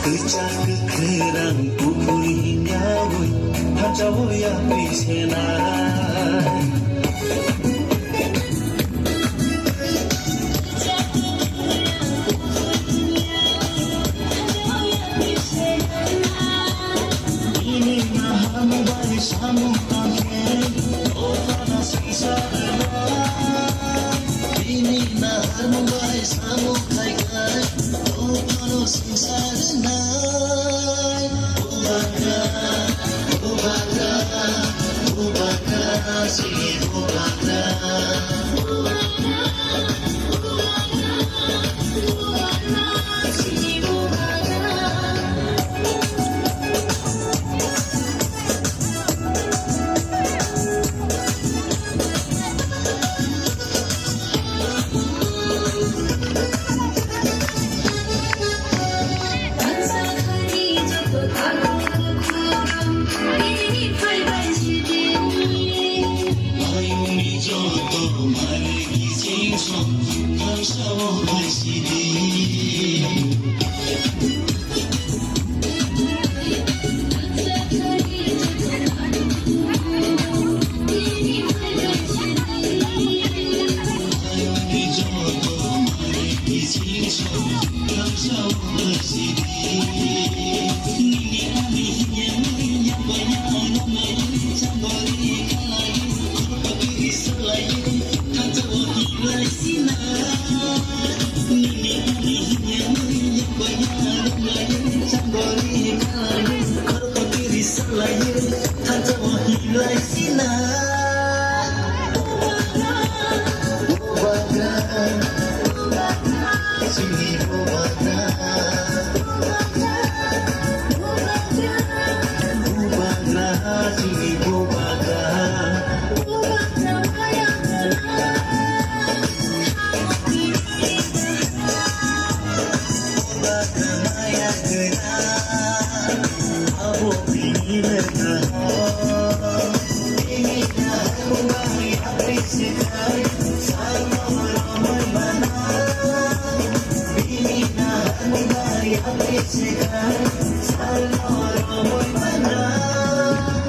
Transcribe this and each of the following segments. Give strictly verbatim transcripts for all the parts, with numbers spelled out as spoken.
Kwchak kwkhrang kubui himyaui thansa-o yapri senai. Bini nahar bai samung khai khai, o phano swngchar nai. Bubagra, bubagra, bubagra, chini bubagra.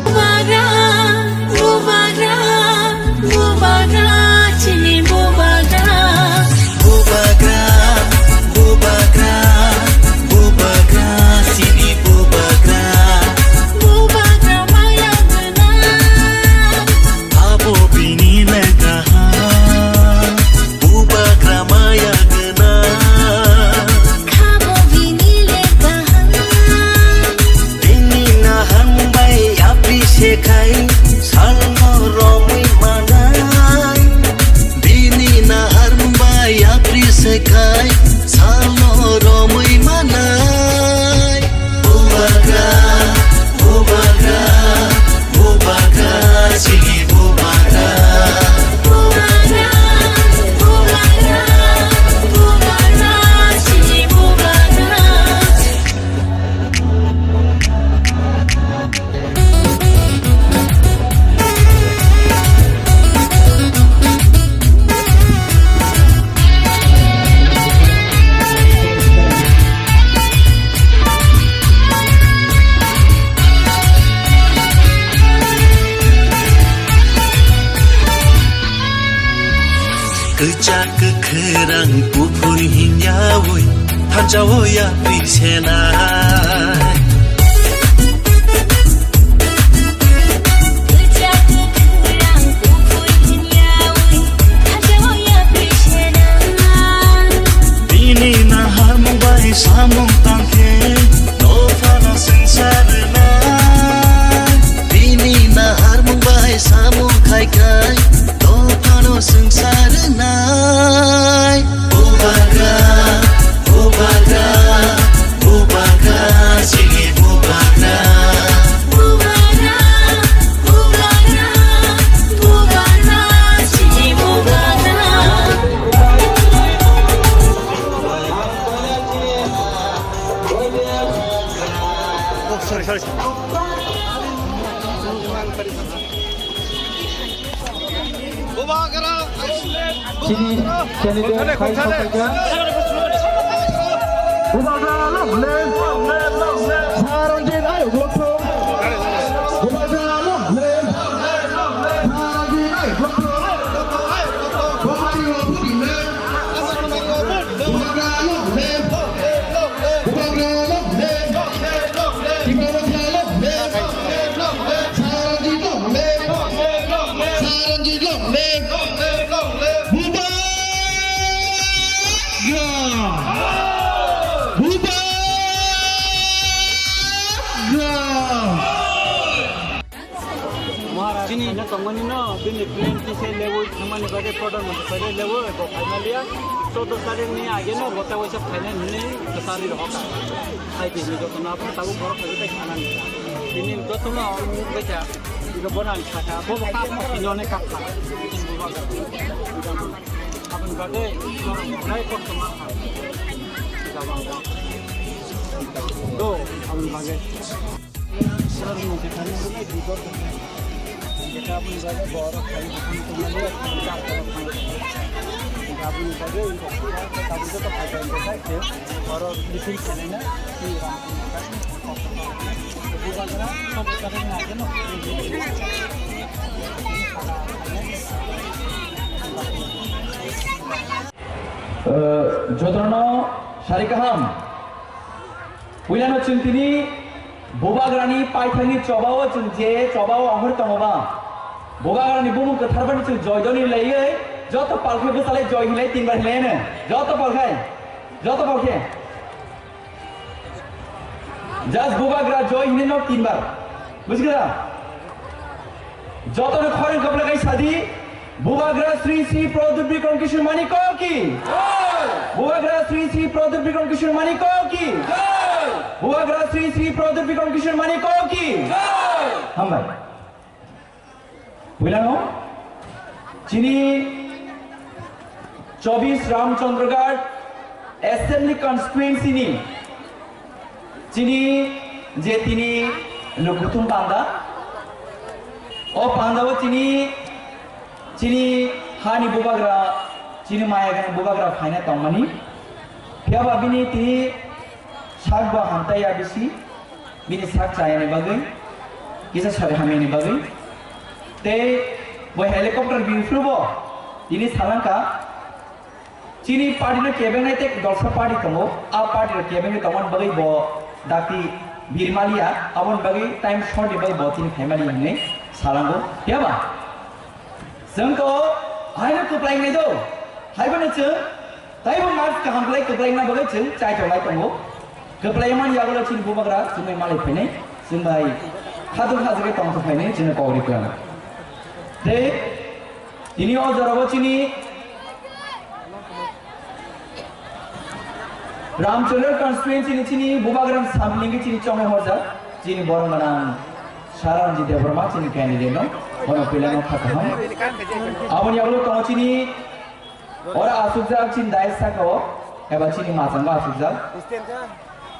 Bubagra, bubagra, bubagra, chini bubagra. Bubagra, bubagra, bubagra, chini bubagra. Bubagra maya gwnang. Abo bini lekha ha. Bubagra maya gwnang. Khabo bini lekha ha. Kwchak kwkhwrang kuphur himyawi thansa-o yapri senai. Kwchak kwkhwrang kuphur himyawi thansa-o yapri senai. Bini naharmung bai samung tangkhe dophano swngsa rwnai. Bini naharmung bai samung khai khai dophano swngsa rwnai. Bubagra, bubagra, bubagra, chini bubagra. Bubagra, bubagra, bubagra, chini bubagra. Oh, sorry, sorry. Chini candidate khai sapaikha. Bubagra long live. Saranjit ayuk lokthung. Bubagra long live. Saranjit ayuk lokthung. Bubagra long live. Bubagra long live. Bubagra long live. Tipra Motha long live. Saranjit long live. Saranjit long live. Bubagra! Bubagra! Chini no tongmani no, bini plan kisa lewo, thangmani bagwi Pradhan Mantri bai lewo, bo phaimaliya, chaudo tarikh ni age no, bo ta waisa phainai hinwi kwchari rohorkha. Hai di, ni joto no, abo tabuk borok phaibai tei khanani. Bini joto no, ang nukbaikha, iko bono ang sakha, bo bo kap kha, sini onek kap kha. Aboni bagwi, nai kosto ma kha. Do, aboni bagwi. Jotono sari kaham. Puilano chwng tini Bubagrani paithakni chobao chwng je chobao ahor tongo ba. Bubagrani bumung kwthar bani chwng joy doni laiwi joto palkhai bwchalai joy hinlai tinbar hinlai ano. Joto palkhai. Joto palkhai. Just Bubagra joy hinwi nok tinbar. Bujikha? Jotono khorang kwplai kai sadi, Bubagra Sri Sri Pradyot Bikram Kishore Manik Ko ki? Bubagra Sri Sri Pradyot Bikram Kishore Manik Ko ki? Bubagra Sri Sri Pradyot Bikram Kishore Manik Ko ki? Hambai. Puilano chini chobis Ramchandragarh Assembly Constituency ni chini je tini lukuthum panda, o panda o chini, chini hani bubagra, chini maya gani bubagra phaina tongmani. Phiya ba bini tini sak bo hamtaiya bisi, bini sak chayani bagwi, kisa sari hamyani bagwi. Tei bo helicopter bini through bo tini salangka, chini party no kebengnai tei dolsa party tongo, a party rok kebengwi tongmani bagwi bo dakti birmaliya, aboni bagwi time short ni bagwi bo tini phaimani hinwi salango, phiya ba? Chwng to haino kwplai wngnai do, haiphano chwng taibo mas kaham khlai kwplai wngna bagwi chwng chaitok lai tongo. Kwplai mani yagulo chini bubagra chwngbai malai phainai, chwngbai khaduk khajagwi tongthok phainai chwngno kok ri kwrwng. Tei tini o jorao chini Ramchandra constituency ni chini bubagra samling chini chongmai horjak chini borok gwnang Saranji Debbarma chini candidate no, bono puila no kha kaham. Aboni yagulo tongo chini ora asukjak chini dais saka o, eba chini machango asukjak.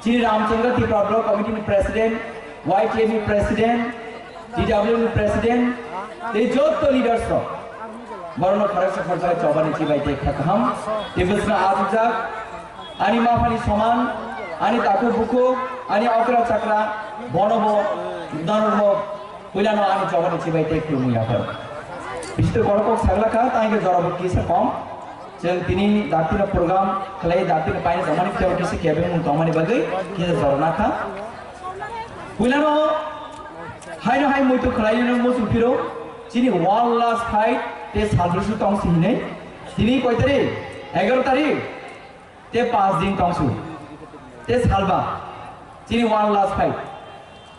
Chini Ramchandra Tripura Block Committee ni President, Y T F ni President, T W ni President, tei joto leaders rok. Borokno khoroksa khoroksa chobani chibai tei kha kaham. Tei bwswkno asukjak, ani maphani soman, ani takhuk bukhuk, ani okra chakra, bono bo, norok bo, puilano ani chobani chibai tei khulumwi yaphar. Bisi to borok kok sagla kha, tei hwnkhe jora bo kisa kom. Chwng tini dapino program khlai dapino paina tongmani phiya kisa kebeng mung tongmani bagwi kisa jorna kha. Puilano haino hai muitu khlai no muchung phiro chini one last fight te salbisi tong si hinwi. Tini koi tarik? Egaro tarik. Te pas din tong su. Te salba. Chini one last fight.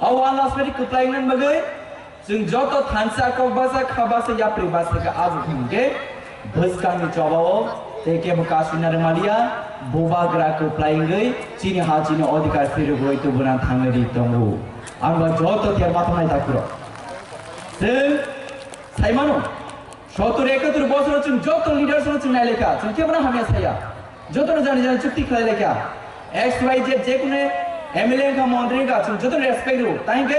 O one last fight kwplai wngna bagwi chwng joto thansa kok basa kha basa yapri basa kha azu hwnkhe bwskangni chobao tei kebo kasui narwkmaliya bubagra kwplai wngwi chini ha chini odhikar phirogwi tubuna thangwi ri tongo. Ang ba joto tiyar mathang nai dakhuro. Chwng saimano. Sottur ekatur bosor chwng joto leaders no chwng nailekha, chwng kebono hamya saya. Jotono jani jani chukti khlailekha. X Y Z jekunu M L A wngkha, montri wngkha, chwng jotono respect rw. Tangkhe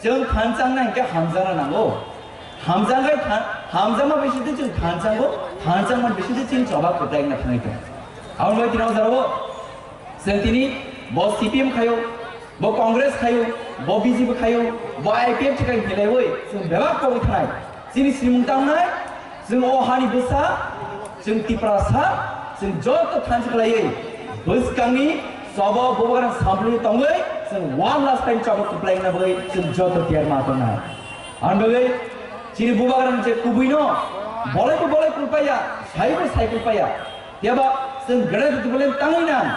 chwng thanchangna hinkhe hamjakna nango. Hamjaknai tha-, hamjakma bisingtwi chwng thanchango, thanchangma bisingtwi chwng choba kwplai wngna thangwi tongo. Aboni bagwi tini o jorao chwng tini bo C P M khaio, bo Congress khaio, bo B J P khaio, bo I P F T khaio hinlaiwi chwng bebak kogwi thanai. Chini simung tangnai, chwng o hani bwsa, chwng Tiprasa, chwng joto thansa khlaiwi bwskangni choba bubagra sampli tongwi chwng one last time choba kwplai wngna bagwi chwng joto tiyar ma tongnai. Ang bagwi chini bubagrani je kubuino bolaibo bolai kulpaiya, saibo sai kulpaiya. Phiya ba chwng Greater Tipraland tangwi nang.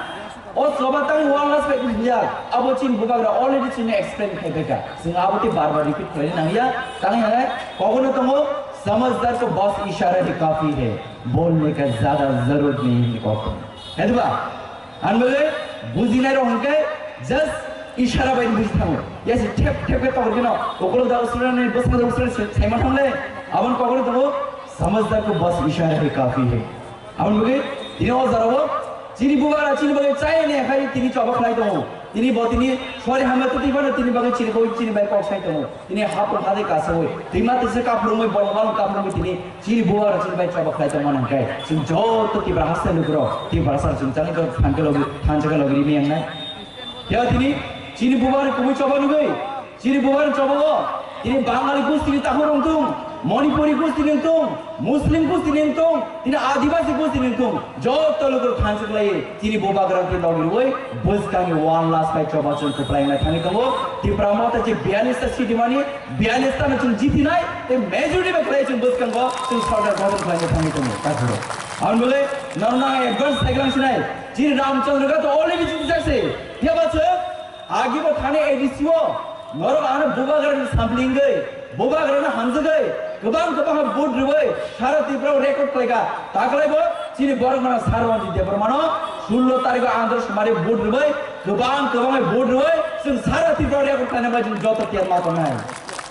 O choba tangwi one last fight wngya. Abo chini bubagra already chini explain khai baikha. Chwng abo tei bar bar repeat khlaina nangya. Tangwi hai kogono tongo, "Samajhdar ko bas ishara hi kafi hai. Bolne ka zyada zarorat nahi hai," hinwi kok tongo. Hai ba? Ang bagwi bujinai rok hwnkhe just ishara bai buji thango. Yes, thep thep khe tokor keno. Okolo da usra ni bwskango da usra saima thangle. Abon kogono tongo, "Samajhdar ko bas ishara hi kafi hai." Aboni bagwi tini o jorao chini bubagra chini bagwi chayani hai tini choba khlai tongo. Tini bo tini sori hamya twtwi phano tini bagwi chini kok chini bai kok sai tongo. Tini hapung hade kasawi twima tisa kaphurungwi bolong balong kaphurungwi tini chini bubagra chini bai choba khlai tongma nangkhe chwng joto Tipra haste lukurok Tiprasa chwng changkhe thansa logi rimwi wngnai. Ya tini chini bubagra kubui choba nugwi Chini bubagra choba o, tini Bangali gustini takhuk wngthung, Manipuri gustini wngthung, Muslim gustini wngthung, tini Adibasi gustini wngthung, joto lukurok thansa khlaiwi chini bubagra tini logi rwi bwskangni one last fight choba chwng kwplai wngnai thangwi tongo. Tipra Motha je biyalista seat mani, biyalista no chwng jitinai, tei majority bai khlai chwng bwskango chwng sorkar gothon khlaina thangwi tongo. Takhuk rok. Aboni bagwi norokno ang advance saikwlang sinai, chini Ramchandra Ghat already jiti jakse, phiyaba chwng Agibo thani A D C o norok ano bubagrani sampling gwi, bubagrano hamjagwi, kwbang kwbang vote rwwi sara Tripura o record khlaikha. Taklaibo chini borok mano Sarwanjit Debbarmano sullo tarikh o Andhra Somari vote rwwi, kwbang kwbang vote rwwi chwng sara Tripura o record khlaina bai chwng joto tiyar ma tongnai.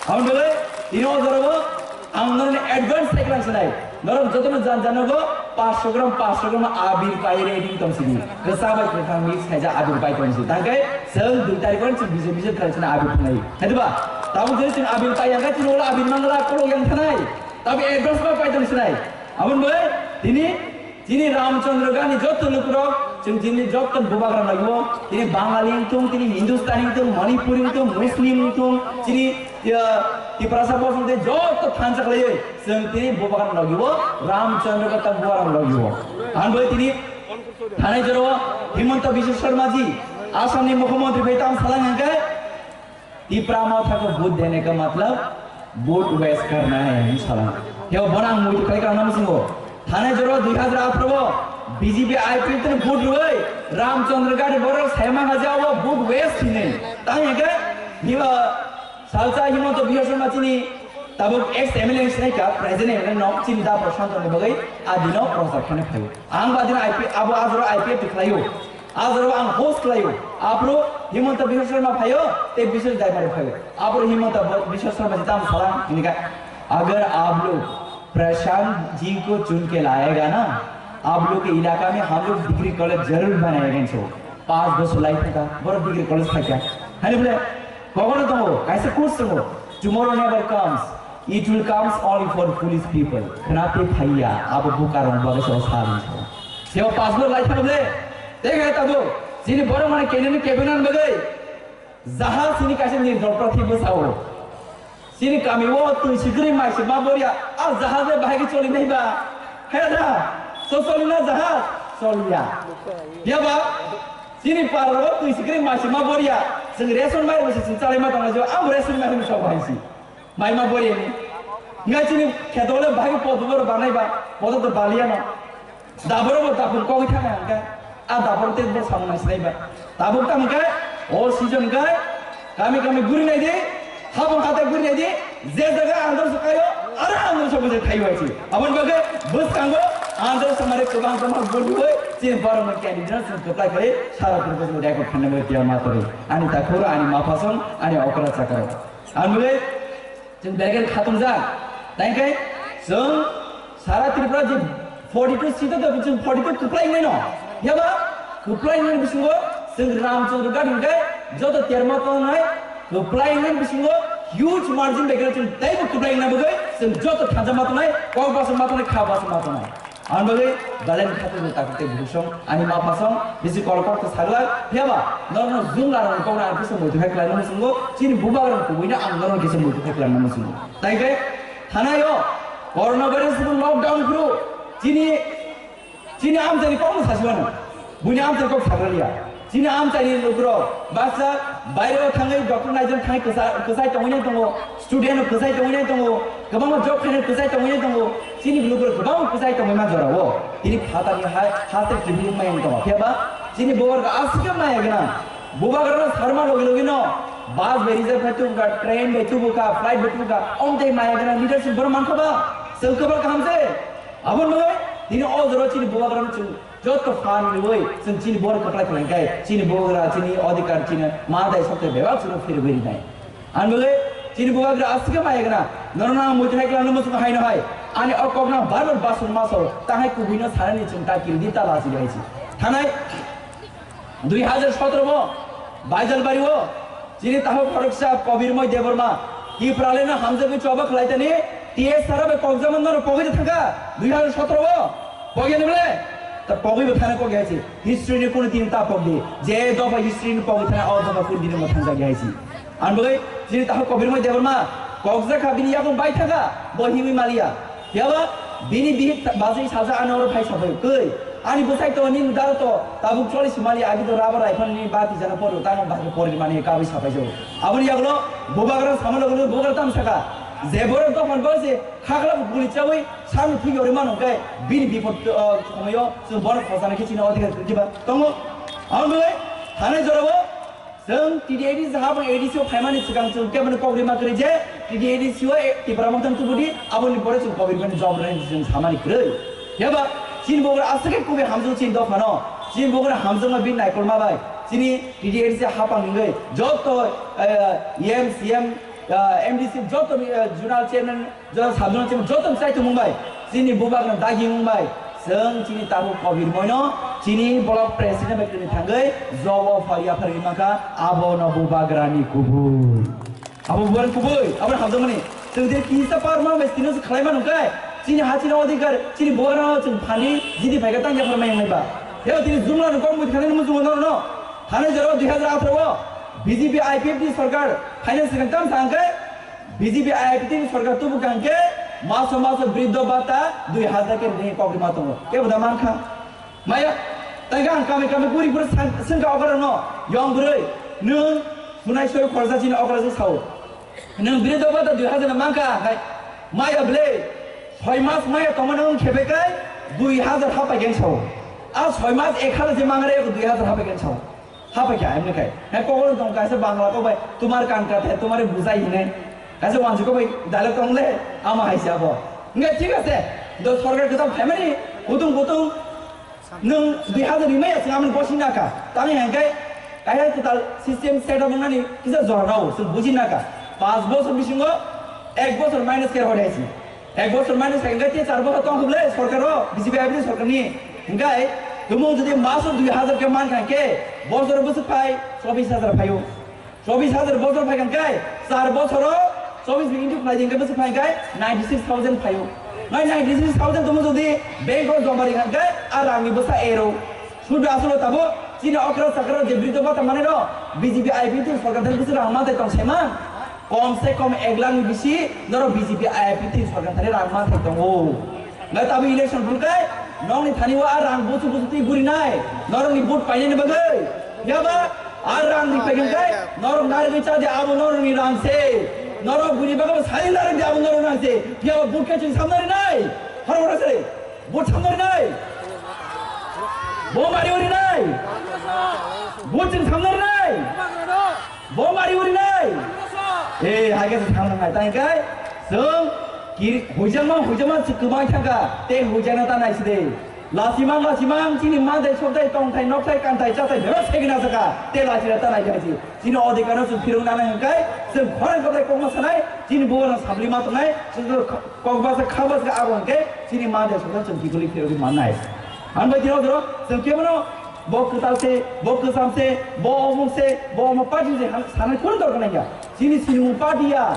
Aboni bagwi tini o jorao ang norokni advance sai kwlang sinai. Norok jotono jan janogo panchsho gram, panchsho gram abir pai ready tong sidi. Kwchak bai kwthang mix khaijak abir pai tong sidi. Tangkhe chwng dui tarikh o chwng bijor bijor khlai sina abir phnai. Hai diba? Tabuk jodi chwng abir pai yang khe chini ulo abir mangla kolok yang thanai. Tabi advance bai pai tong sinai. Aboni bagwi tini Chini Ramchandra Ghat ni joto lukurok, chwng chini joto bubagra lagio, tini Bangali wngthung, tini Hindustani wngthung, Manipuri wngthung, Muslim wngthung, chini, ya, Tiprasa bosong tei joto thansa khlaiwi, chwng tini bubagra lagio, Ramchandra Ghat bubagra lagio. Ang bai tini thanai jora Himanta Biswa Sarma ji, Assam ni Mukhyamantri bai tam salang hwnkhe, Tipra Motha ko vote dene ka matlab vote waste karna hai, hinwi sala. Yo bonang muitu kai ka nam singo. Thane jora dui hazar atharo B J P I P F ni vote rwai, Ramchandra Ghat borok saima haja o vote waste hine. Tang eke hiba salsa Himanta Biswa Sarma chini tabuk ex M L A sinai ka, present M L A no chini da Prashant ni bagwi adino prosak khane phaio. Ang badino I P, abo ajro I P F khlaio. Ajro ang host khlaio. Apro Himanta Biswa Sarma phaio, te Biswa Dai Mari phaio. Apro Himanta Biswa Sarma ji tam salang, inika, "Agar aap log Prashant ji ko chun ke laega na, aap log ke ilaka mein hum log degree college zarur banayega," so. Pas bosor lai thaka, boro degree college thaka. Hani bole, kogono tongo, kaisa quote tongo, "Tomorrow never comes, it will comes only for foolish people." Khna te phaiya, abo bukarok bagwi so sa. Seo pasbo lai thang le. Te khe tabo. Chini borok mane kenene kebenan bagwi. Jahaj chini kaisa nirdol prathi bwsao. Chini kami o twi sigri mai se ma boria. A jahaj le bahai ke choli nai ba. He da. So soliya na jahaj? Soliya. Phiya ba chini parao twi sikri masi ma boriya. Chwng ration mairok se chwng chalai ma tongla jo. Ang ration mairok ni sok bahai si. Mai ma boriya ni. Ngai chini kheto le bhagi podo bor banai ba. Podo to baliya no. Daboro bo tabuk kogwi thangkha hwnkhe, a daboro tei bo samung naisinai ba. Tabuk tamo khe, o season khe, kami kami guri nai di, habung hatai guri nai di, je jaga andor se kayo, aro andor se bujai thaio hai se. Aboni bagwi bwskango andor se mare kwbang kwbang guriwi, chini borokni candidate se kwplai khlai, sara Tripura record khanai bai tiya ma tari. Ani takhuk, ani maphasong, ani okra chakra. Ang bagwi Chwng belai khe khatungjak. Tei khe chwng sara Tripura je forty two seat o chwng forty two kwplai wngnai no. Yaba kwplai wngnai bisingo chwng Ramchandra Ghat hwnkhe joto terma tongnai kwplai wngnai bisingo huge margin bai khe chwng teibo kwplai wngnai bagwi chwng joto thansa ma tongnai, kok basa ma tongnai, kha basa ma tongnai. Ang bagwi belai ni khatung ni takhuk tei bukhuk song, ani ma pha song, bisi kolokol khe saglak, phiya ba norokno jumla rokni kokno ang kisa muitu khai khlaina muchungo, chini bubagrang kubuino ang norokno kisa muitu khai khlaina muchungo. Tai khe thanai o corona virus ni lockdown phuru chini, chini amchaini kokno sasi mano, buini amchaini kok saglaliya. Chini amchaini lukurok baksa baireo thangwi doctor naijak thangwi kwsa-, kwsai tongwi nai tongo, student rok kwsai tongwi nai tongo, kwbangma job khainai kwsai tongwi nai tongo. Chini lukurok kwbangma kwsai tongwi man jorao. Tini phatarni ha-, haste kiphilwi maya wng tongo. Phiya ba chini bubagrano aswk khe maya gwnang. Bubagrano sarma logi logi no bus bai reserve khai tubu kha, train bai tubu kha, flight bai tubu kha. Omtwi maya gwnang leadership borok mankha ba? Chwng kwbang kaham se. Aboni bagwi tini o jorao chini bubagrano chwng Joto phan riwi chwng chini borok kwplai khlai khe, chini bubagra, chini odhikar, chini ma dai sokte bebak chwngno phirwi rinai. Ang bagwi chini bubagra aswk khe maya gwnang, norokno ang muitu hai kwlangno muchungo haino hai. Ani o kokno bar bar basur maso, tang hai kubuino sanani chwng ta kiri di, ta lachi di hai si. Thanai dui hajar sotoro bo Baijalbari o Chini takhuk khoroksa Kobirmoi Debbarma, Tipralino hamjagwi choba khlaitani, T S sara bai kokjama norok pogwi thangkha, dui hajar sotoro o. Pogya ni bole? Ta pogwi bo thana kok yaisi. History ni kunu tin ta pogdi. Je dopha history ni pogwi thana, o dopha kunu din mo thangjak yaisi. Ang bagwi chini takhuk Kobirmoi Debbarma, kokjak kha bini yakung bai thangkha, bo hiwi maliya. Yaba bini bihik ta-, bajwi sajak, ano oro phai sapai kwi. Ani bwsai to, nini daro to, tabuk choli simali agi to rubber rifle ni bati jana poro, tamo bati pori mani kabwi sapai jo. Aboni yagulo bubagra samalo gulo bubagra tam saka. Je borok dophani bagwi se khakla guli chawi sami thik yori mano khe bini bipod, uh, khomayo chwng borok khosana khe chini odhikar kwrwi ba tongo. Aboni bagwi thanai jorabo Chwng T T A D C hapang A D C o phaimani swkang chwng keboni kok rima kwrwi je T T A D C o, e, Tipra Motha tubudi, aboni pore chwng kok rimani job rwna chwng samani kwrwi. Phiya ba chini bugra aswk khe kubui hamjak chini dophano, chini bugra hamjakma bini naikolma bai chini T T A D C hapang wngwi joto, eh, E M, C M, eh, M D C joto, eh, zonal chairman, Jora sabjona chini joto chai tongmung bai, chini bubagra dagi mung bai, chwng chini tabuk Kobirmoino chini block president bai kwrwi thangwi job offer yapharwi mankha, abono bubagrani kubui. Abo bubagrani kubui, abono hamjakmani. Chwng je kisa parma bai tino se khlai mano khe, chini ha chini odhikar, chini bubagrano chwng phani jiti phaikha tang yaphar mai wngnai ba. Yao chini jumlano kok muitu khanani muchungo norno. Thanai jora dui hajar atharo o B J P I P F T sorkar phaina swkang tamo sa hwnkhe, B J P I P T ni sorkar tubu kang khe maso maso briddho bhata dui hajar khe rini kok rima tongo. Kebo da mankha? Maya, taiga ang kami kami guri guri sang-, sengka okorano yong bwrwi, nwng sunai soi khorsa chini okora se sao. Nwng briddho bhata dui hajar mankha hai. Maya ble, soi mas maya tongma nwng khebe kai dui hajar hapai khe sao. A soi mas ek hajar je mangare dui hajar hapai khe sao. Hapai kha, emni khai. Hai kokoro tong kaisa Bangla kok bai, "Tumhar kan kathai, tumhare bujhai" hinwi. Kaisa wansi kok bai dialogue tong le, ama hai se abo. Hingke thik ase, do sorkar kwtal phaimani, kutung kutung, nwng dui hajar rimai aswk amoni bosi naka. Tangwi hingke, kaisa kwtal system set up wngnani kisa jora rao, chwng buji naka. Panch bosor bisingo, ek bosor minus khe rw hai se. Ek bosor mane sai hingke te char bosor tong khuble sorkar o, B J P I P T sorkar ni. Hingke tumung jodi maso dui hajar khe man kha hingke bosor bwswk phai chobis hajar phaio. Chobis hajar bosor phai kha hingke char bosor o chobis bi into khlai di hingke bwswk phai hingke ninety six thousand phaio. Nai ninety six thousand tumung jodi bank o joma ri kha hingke a rang ni bwsa ero. Sudu asolo tabo chini okra sakra je briddho bhata manai no B J P I P T sorkar thani bwswk rang mantai tong se man. Kom se kom ek lakh ni bisi norok B J P I P T sorkar thani rang mantai tongo. Nai tabi election phulkai, nokni thani o a rang buchu buchu twi guri nai, norokni vote painani bagwi. Phiya ba a rang ni paikhai kai, norok narigwi cha di abo norokni rang se. Norok buini bagwi sari narigwi abo norok rang se. Phiya ba vote khe chwng samnari nai. Horo horo se. Vote samnari nai. Bo mari uri nai. Vote chwng samnari nai. Bo mari uri nai. Eh, hai khe thang nang nai. Tang kai. Chwng kir huijama huijama chwng kwbai thangka. Te huijana ta nai side. Lasimang lasimang chini mandai sokdai tongthai nokthai kanthai chathai bebak segina saka. Te lachira ta nai kai si. Chini odhikar no chwng phirung nang nang kai. Chwng khorang kotai kokma sanai. Chini bubar no sabli ma tongnai. Chwng kokbasa khabasa abo hwnkhe chini mandai sokdai chwng kikuli phirung mannai. Ang bai tino doro chwng kebono Bo kwtal se, bo kwcham se, bo omuk se, bo omo party se han-, sanai kunu dorkar nangya. Chini sinimung party ya.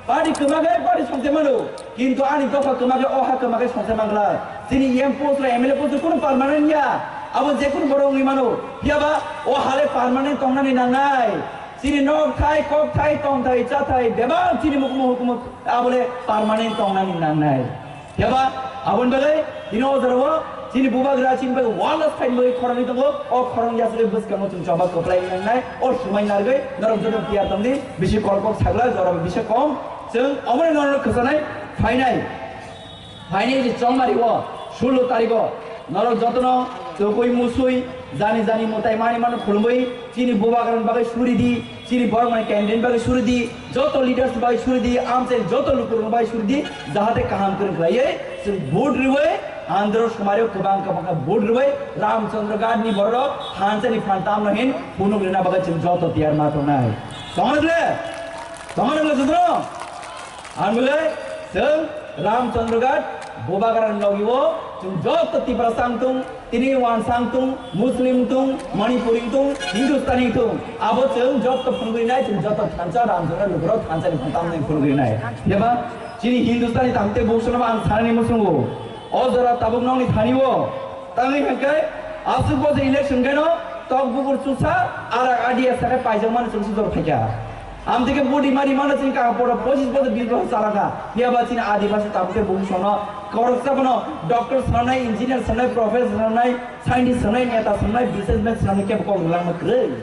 Party kwma khe party songse mano. Kintu ani dopha kwma khe o ha kwma khe songse mangla. Chini M P post rok M L A post rok kunu permanent ya. Abo je kunu borok wngwi mano. Phiya ba o hale permanent tongnani nangnai. Chini nok thai, kok thai, tong thai, cha thai, bebak chini mukhumu hukumu abole permanent tongnani nangnai. Phiya ba, aboni bagwi tini o jorao chini bubagra chini bagwi wall of fight bagwi khorangwi tongo. O khorang yasugwi bwskango chwng choba kwplai nangnai. O swmai narwgwi norok joto tiyar tongdi. Bisi kolkok sagla jorao bisa kom. Chwng omono norok khwchanai phainai. Phainai je chongmari o sullo tarikh o norok jotono tokoi musui jani jani mwtai mani mano khulumwi chini bubagrani bagwi suri di. Chini borok mani candidate bagwi suri di, joto leaders bagwi suri di, amchai joto lukurok bagwi suri di, jahate kaham kwrwng khlaiwi chwng vote rwwi, andro sumario kwbang kwbang khe vote rwwi, Ramchandra Ghat ni borok thansa ni phan tamno hin phunuk rwna bagwi chwng joto tiyar ma tongnai. Tongo na kle? Tongo na kle jotono? Ang belai chwng Ramchandra Ghat bubagrani logi o chwng joto Tiprasa wng tong, tini Wansa wng tong, Muslim wng tong, Manipuri wng tong, Hindustani wng tong, abo chwng joto phunugwi nai, chwng joto thansa Ramchandra lukurok thansa ni phan tamni phunugwi nai. Phiya ba chini Hindustani tamte buksonaba ang sanani muchungo. O jora tabuk nokni thani o tangwi hwnkhe aswk bosi election geno tok bukur chusa arak adia sakai paijak mani chwng sujor phaikha. Amtike budi mari mano chini kaka poro pochis bosor bis bosor chalaka. Phiya ba chini Adibasi tabuk tei buku sono koroksa bono doctor sanai, engineer sanai, professor sanai, scientist sanai, neta sanai, businessman sanai kebo kok rwlangma kwrwi.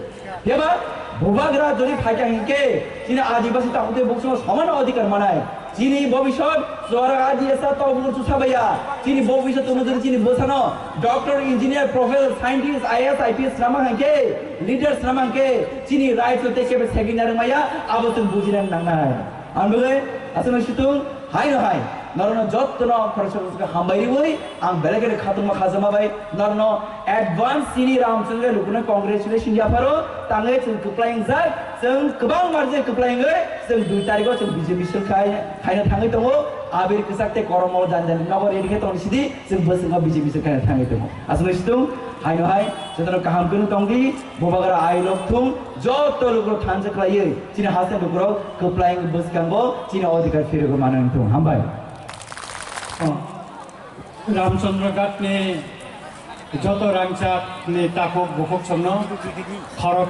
Phiya ba bubagra jodi phaikha hinkhe chini Adibasi tabuk tei buku sono soman odhikar manai. Chini bobisot chwra Adibasi tabuk chusa baya. Chini bobisot tongmani chini bwsano doctor, engineer, professor, scientist, I A S, I P S rama hinkhe, leaders rama hinkhe, chini right o tei kebe second year maya, abo chwng bujina nangnai. Ang bagwi aswkno situng, haino hai, norokno jottono khoroksa khoroksa hambai riwi, ang belai kheno khatungma khajama bai, norokno advance chini Ramchandra lukuno congratulation yapharo, tangwi chwng kwplai wngjak, chwng kwbang marje kwplai wngwi, chwng dui tarikh o chwng B J P song khai, khaina thangwi tongo, abir kwchak tei kormo jani jani nogo ready khe tongni sidi, chwng bwswk no B J P song khaina thangwi tongo. Aswkno situng, haino hai, jotono kaham kwrwng tongdi, bubagra ai lok thung, joto lukurok thansa khlaiwi, chini haste lukurok kwplai wngwi bwskango chini odhikar phirigwi manwi wng thung. Hambai. Oh. Ramchandra Ghat ni joto rangchak ni takhuk bukhuk somno khorok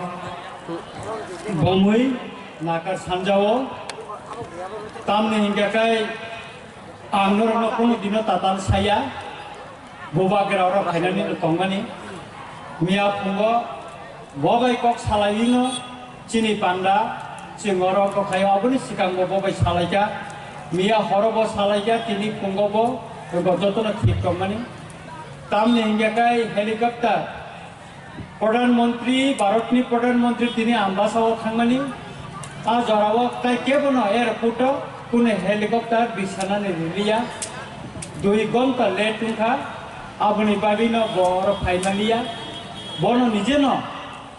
bomwi nakar sanjao. Tamni hingka kai ang norokno kunu dino tatal saya. Bubagra oro phainani no tongmani. Miya phungo bo bai kok salai no chini panda chwng oro kok khayo aboni swkang bo bo bai salaikha. Miya horo bo salaikha tini phungo bo jotono thik tongmani. Tamni hingya kai helicopter Pradhan Mantri, Bharatni Pradhan Mantri tini Ambasa o thangmani, a jorao tai kebono airport o kunu helicopter bisanani riliya, dui gonta late wngkha, aboni bagwino bo oro phaimaliya. Bono nijeno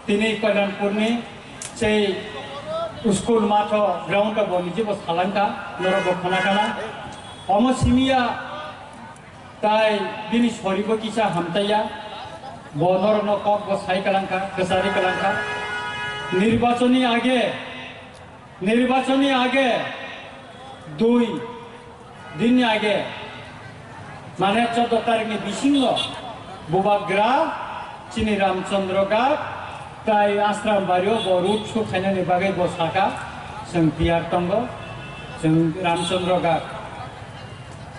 tini Kalyanpurni sei school matho ground o bo nije bo salangkha, norok bo khonakana. Omo simiya Tai bini soribo kisa hamtaiya, bo norokno kok bo sai kalangkha, kwchari kalangkha. Nirbachoni age, nirbachoni age dui dinni age, mane choudo tarikni bisingo bubagra chini Ramchandra Ghat tai Ashram Bario bo road show khainani bagwi bo saka, chwng tiyar tongo, chwng Ramchandra Ghat.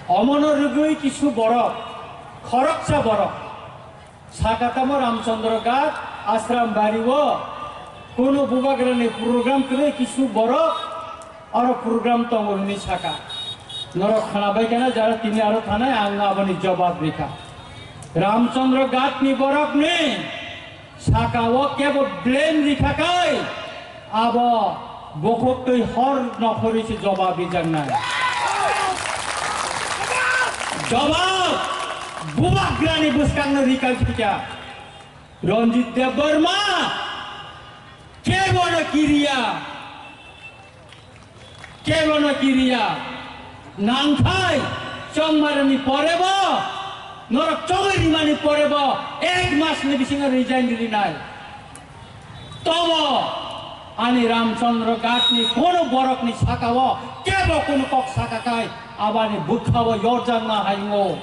Omono rwgwi kisu borok, khoroksa borok, saka tamo Ramchandra Ghat, Ashram Bari o, kunu bubagrani program kwrwi kisu borok, oro program tongo hwnwi saka. Norok khwnabai kheno jara tini aro thanai ang aboni jobab rikha. Ramchandra Ghat ni borok ni saka o kebo blame rikha kai, abo bukhuk twi hor nokhorwi se jobab rijaknai. Jobab bubagrani bwskangno rikha kha. Ranjit Debbarma kebo no kiriya. Kebo no kiriya. Nangthai chongmarani porebo, norok chongwi rimani porebo, ek masni bisingo resign rinai. Tobo ani Ramchandra Ghatni kono borokni sakao kebo kono kok saka kai abani bwkhao yorjakma haingo.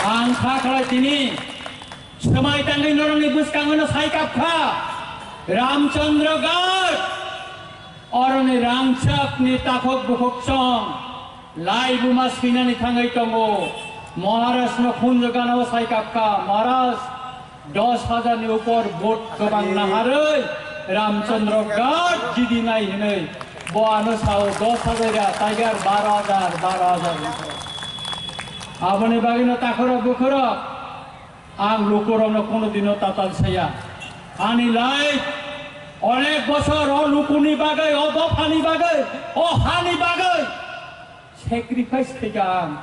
Ang kha khlai tini Swmai tangwi norokni bwskango sai kap kha. Ramchandra Ghat, oroni rangchakni takhuk bukhuk chong lai buma swinani thangwi tongo. Maharajno khunju ganao sai kap kha. Maharaj, dos hajar ni upor vote kwbang naharwi Ramchandra Ghat jidi nai hinwi bo ano sao dos hajar ya, tiger baro hajar, baro hajar. Aboni bagwino takhurok bukhurok Ang lukurokno kono dino tatal saya. Ani life onek bosor o lukuni bagwi, o dophani bagwi, o hani bagwi sacrifice khaikha ang.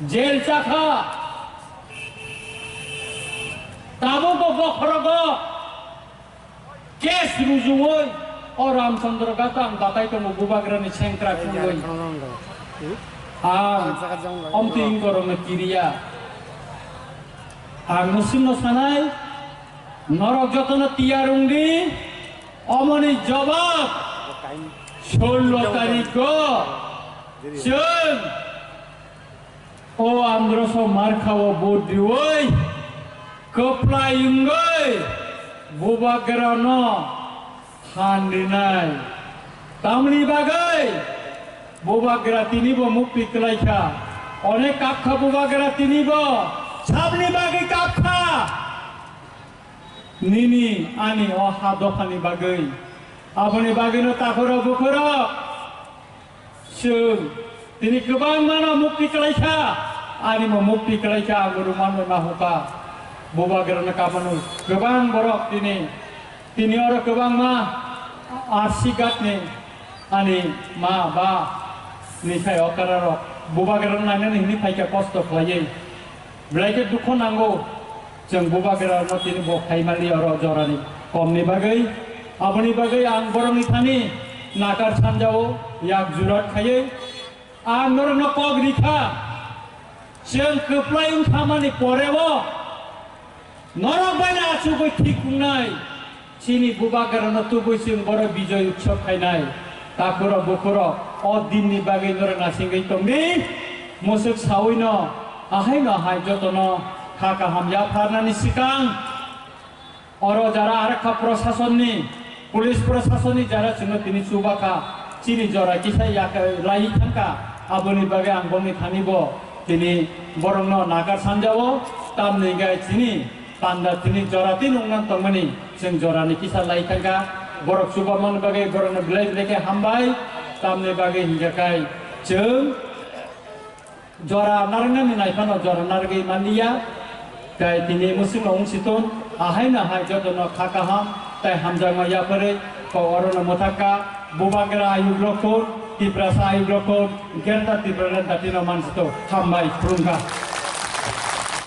Jail chakha. Tabukbo bokhorogo Case rujuwi o Ramchandra Ghat ang batai tongo bubagrani sengkrak wngwi. Ang omtwi wngkorokno kiriya. Ang nwswngno sanai, norok jotono tiyar wngdi, omoni jobab sullo tarikgo chwng O Androso Markhao vote riwi kwplai wngwi bubagrano han rinai. Tamni bagwi bubagra tinibo mukti kwlaikha. Onek kapkha bubagra tinibo sabni bagwi kapkha. Nini ani o ha dophani bagwi. Aboni bagwino takhurok bukhurok. Chwng tini kwbangmano mukti kwlaikha, animo mukti kwlaikha, ang rwmano nahuka. Bubagrano kamano kwbang borok tini, tini oro kwbangma R C Ghatni ani ma ba ni khai okararok bubagrano nainani hini phaikha kosto khlaiwi. Belai khe dukho nango, chwng bubagrano tini bo phaimali oro jorani komni bagwi. Aboni bagwi ang borokni thani nakar sanjao yak jurat khaiwi ang norokno kok rikha, chwng kwplai wngkhamani poreo norok bai no achugwi thik wngnai. Chini bubagrano tubui chwng boro Bijoy Utsav khainai. Takhurok bukhurok o dinni bagwi norok nasingwi tongdi. Mwswk sawino ahaino hai jotono kha kaham yapharnani swkang oro jara arakha prosasonni, police prosasonni jara chwngno tini chubakha, chini jora kisa yak lai thangkha, aboni bagwi ang bongni thani bo tini borokno nakar sanjao, tamni gai chini Panda tini jora tini wngna tongmani, chwng jorani kisa lai thangkha. Borok chubamani bagwi borokno belai belai khe hambai. Tamni bagwi hinkhe kai chwng jora narwknani naiphano jora narwgwi manliya. Tai tini mwswkno wngsitung, ahaino hai jotono kha kaham tai hamjakma yapharwi kok orono mwthakha. Bubagra ayuk rokon, Tiprasa ayuk rokon, Greater Tipraland datino mansitung. Hambai, khulumkha.